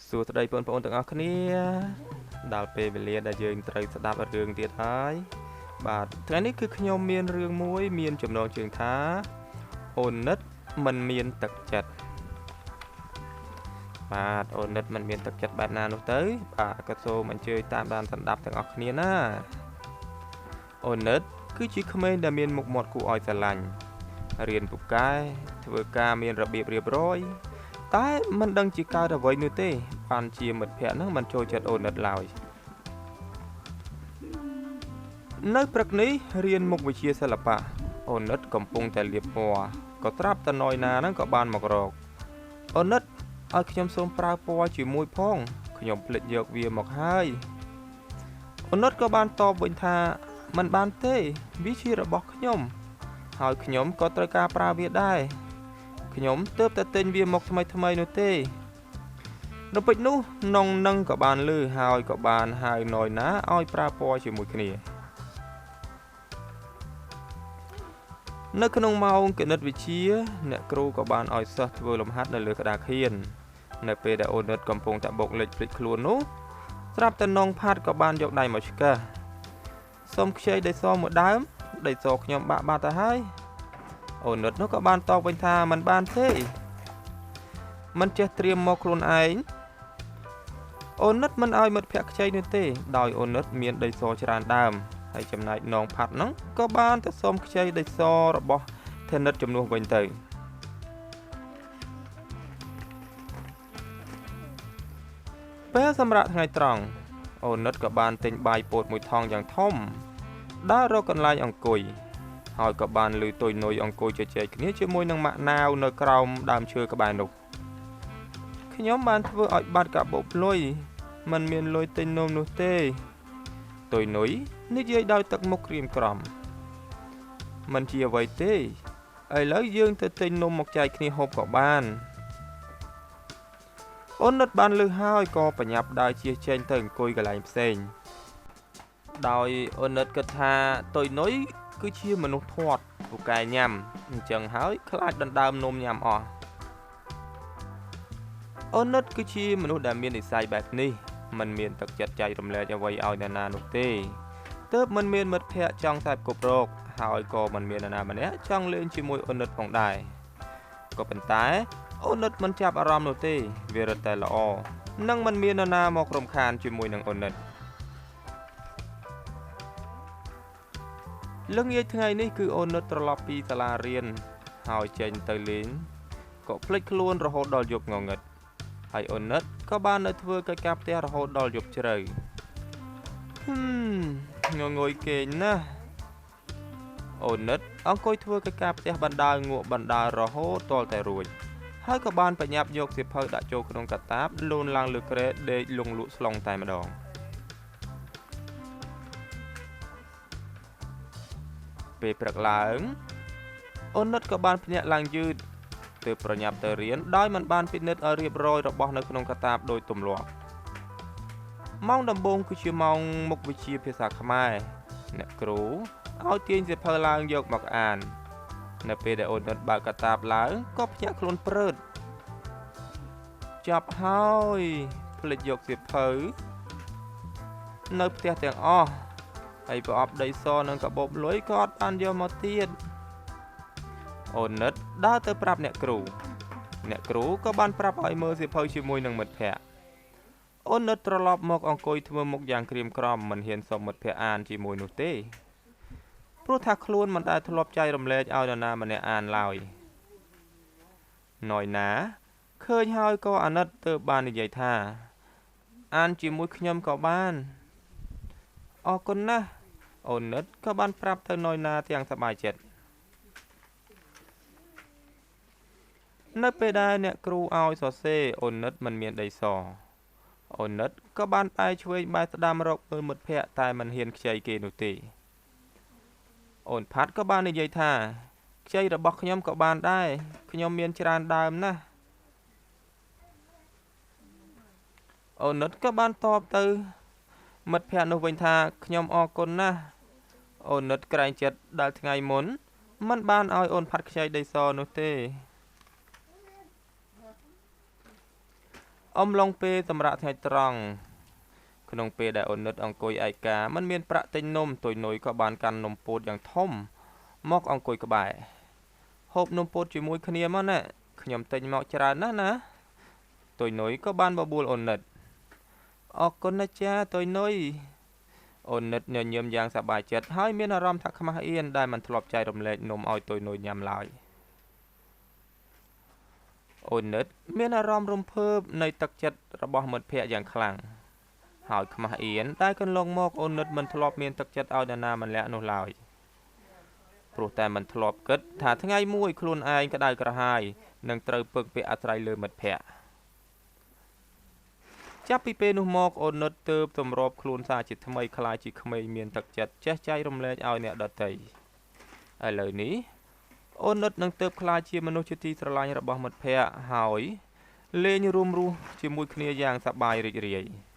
សួស្តីបងប្អូនទាំងអស់គ្នាដល់ពេលវេលាដែលយើងត្រូវស្ដាប់រឿងទៀតហើយបាទថ្ងៃនេះគឺខ្ញុំមានរឿងមួយមានចំណងជើងថាអូននិតមិនមានទឹកចិត្តបាទអូននិតមិនមានទឹកចិត្តបែបណានោះទៅបាទក៏សូមអញ្ជើញតាមដានស្ដាប់ទាំងអស់គ្នាណាអូននិតគឺជាក្មេងដែលមានមុខមាត់គួរឲ្យស្រឡាញ់រៀនពូកែធ្វើការមានរបៀបរៀបរយតែមិនដឹងជាកើតអ្វីនោះទេបានជាមិត្តភក្តិនឹងមិនចូលចិត្តអូននិតឡើយនៅព្រឹកនេះរៀនមុខវិជ្ជាសិល្បៈអូននិតកំពុងតែលាបពណ៌ក៏ត្រាប់តែណយណានឹងក៏បានមករកអូននិតឲ្យខ្ញុំសូមប្រើពណ៌ជាមួយផងខ្ញុំភ្លេចយកវាមកហើយអូននិតក៏បានតបវិញថាមិនបានទេវាជារបស់ខ្ញុំហើយខ្ញុំក៏ត្រូវការប្រើវាដែរខ្ញុំទើបតែទិញវាមកថ្មីៗនោះទេនៅពេលនោះនងនឹងក៏បានលឺហើយក៏បានហៅណយណាឲ្យប្រើពណ៌ជាមួយគ្នានៅក្នុងម៉ោងគណិតវិទ្យាអ្នកគ្រូក៏បានឲ្យសិស្សធ្វើលំហាត់នៅលើក្តារខៀននៅពេលដែលអូននិតកំពុងតែបុកលេចភ្លេចខ្លួននោះស្រាប់តែនងផាត់ក៏បានយកដៃមកឆ្កឹះសូមខ្ចីដីសមួយដើមដីសខ្ញុំបាក់បាត់ទៅហើយអូននិតនោះក៏បានតបវិញថាមិនបានទេមិនចេះត្រៀមមកខ្លួនឯងអូននិតមិនឲ្យមិត្តភក្តិខ្ចីនោះទេដោយអូននិតមានដីសច្រើនដើមហើយចំណែកនងផាត់នោះក៏បានទៅសុំខ្ចីដីសរបស់ធនិតជំនួសវិញទៅពេលសម្រាប់ថ្ងៃត្រង់អូននិតក៏បានទិញបាយពោតមួយថង់យ៉ាងធំដើររកកន្លែងអង្គុយហើយក៏បានលឺតុយនុយអង្គុយជជែកគ្នាជាមួយនឹងម៉ាក់ណាវនៅក្រោមដើមឈើក្បែរនោះខ្ញុំបានធ្វើឲ្យបាត់កាបូបលុយមិនមានលុយទិញនំនោះទេតុយនុយនិយាយដោយទឹកមុខក្រៀមក្រំមិនជាអ្វីទេឥឡូវយើងទៅទិញនំមកចែកគ្នាហូបក៏បានអូននិតបានលឺហើយក៏ប្រញាប់ដើរជៀសចេញទៅអង្គុយកន្លែងផ្សេងដោយអូននិតគិតថាតុយនុយគឺជាមនុស្សធាត់ពូកែញ៉ាំអញ្ចឹងហើយខ្លាចដណ្ដើមនំញ៉ាំអស់អូននិតគឺជាមនុស្សដែលមាននិស្ស័យបែបនេះមិនមានទឹកចិត្តចែករំលែកអ្វីឲ្យអ្នកណានោះទេទើបមិនមានមិត្តភក្តិចង់តែគប់រកហើយក៏មិនមានអ្នកណាម្នាក់ចង់លេងជាមួយអូននិតផងដែរក៏ប៉ុន្តែអូននិតមិនចាប់អារម្មណ៍នោះទេវារឹតតែល្អនិងមិនមាននរណាមករំខានជាមួយនឹងអូននិតល្ងាចថ្ងៃនេះគឺអូននិតត្រឡប់ពីសាលារៀនហើយចេញទៅលេងក៏ភ្លេចខ្លួនរហូតដល់យប់ងងឹតហើយអូននិតក៏បាននៅធ្វើកិច្ចការផ្ទះរហូតដល់យប់ជ្រៅងងុយគេងណាស់អូននិតអង្គុយធ្វើកិច្ចការផ្ទះបណ្ដើងក់បណ្ដើរហូតទាល់តែរួចហើយក៏បានប្រញាប់យកសៀវភៅដាក់ចូលក្នុងកាតាបលូនឡើងលើគ្រែដេកលង់លក់ស្លុងតែម្ដងពេលព្រឹកឡើងអូននិតក៏បានភ្ញាក់ឡើងយឺតទើបប្រញាប់ទៅរៀនដោយមិនបានពិនិត្យឲ្យរៀបរយរបស់នៅក្នុងកាតាបដោយទម្លាប់ម៉ោងដំបូងគឺជាម៉ោងមុខវិជ្ជាភាសាខ្មែរអ្នកគ្រូឲ្យទាញសៀវភៅឡើងយកមកអាននៅពេលដែលអូននិតបើកកាតាបឡើងក៏ភ្ញាក់ខ្លួនព្រឺតចាប់ហើយភ្លេចយកសៀវភៅនៅផ្ទះទាំងអស់ហើយប្រអប់ដីសនិងកាបូបលុយក៏អត់បានយកមកទៀតអូននិតដើរទៅប្រាប់អ្នកគ្រូអ្នកគ្រូក៏បានប្រាប់ឲ្យមើលសៀវភៅជាមួយនឹងមិត្តភក្តិអូននិតត្រឡប់មកអង្គុយធ្វើមុខយ៉ាងក្រៀមក្រំមិនហ៊ានសុំមិត្តភក្តិអានជាមួយនោះទេព្រោះថាខ្លួនមិនដែលធ្លាប់ចែករំលែកឲ្យនរណាម្នាក់អានឡើយណយណាឃើញហើយក៏អាណិតទើបបាននិយាយថាអានជាមួយខ្ញុំក៏បានអរគុណណាស់អូននិតក៏បានប្រាប់ទៅណយណាទាំងសប្បាយចិត្តនៅពេលដែលអ្នកគ្រូឲ្យសរសេរអូននិតមិនមានដីសអូននិតក៏បានបែរឆ្វេងបែរស្ដាំរកមើលមិត្តភក្តិតែមិនហ៊ានខ្ចីគេនោះទេអូនផាត់ក៏បាននិយាយថាខ្ចីរបស់ខ្ញុំក៏បានដែរខ្ញុំមានច្រើនដើមណាស់អូននិតក៏បានតបទៅមិត្តភក្តិនោះវិញថាខ្ញុំអរគុណណាស់អូននិតក្រែងចិត្តដល់ថ្ងៃមុនមិនបានឲ្យអូនផាត់ខ្ចីដីសនោះទេ អំឡុងពេលសម្រាប់ថ្ងៃត្រង់ ក្នុងពេលដែលអូននិតអង្គុយឯកាមិនមានប្រាក់ទិញនំ ទុយនុយក៏បានកាន់នំពោតយ៉ាងធំមកអង្គុយក្បែរ។ ហូបនំពោតជាមួយគ្នាមកណា ខ្ញុំទិញមកច្រើនណាស់ណា ទុយនុយក៏បានបបួលអូននិត។ អរគុណណាចាទុយនុយ។ អូននិតញញឹមយ៉ាងសប្បាយចិត្ត ហើយមានអារម្មណ៍ថាខ្មាស់អៀនដែលមិនធ្លាប់ចែករំលែកនំឲ្យទុយនុយញ៉ាំឡើយ។ អូននិតមានអារម្មណ៍រំភើបនៃទឹកចិត្តរបស់មិត្តភ័ក្តិយ៉ាងខ្លាំង ហើយខ្មាស់អៀនដែលកន្លងមកអូននិតមិនធ្លាប់មានទឹកចិត្តឲ្យនរណាម្នាក់នោះឡើយ ព្រោះតែមិនធ្លាប់គិតថាថ្ងៃមួយខ្លួនឯងក្តៅក្រហាយនឹងត្រូវពឹងពាក់អាស្រ័យលើមិត្តភ័ក្តិ។ ចាប់ពីពេលនោះមក អូននិតទើបទម្របខ្លួនសារជាថ្មីក្លាយជាក្មេងមានទឹកចិត្តចេះចែករំលែកឲ្យអ្នកដទៃ។ ឥឡូវនេះ អូននិតនឹងទើបក្លាយជាមនុស្សជាទីស្រឡាញ់របស់មិត្តភ័ក្តិ ហើយលេងរួមរស់ជាមួយគ្នាយ៉ាងសប្បាយរីករាយ។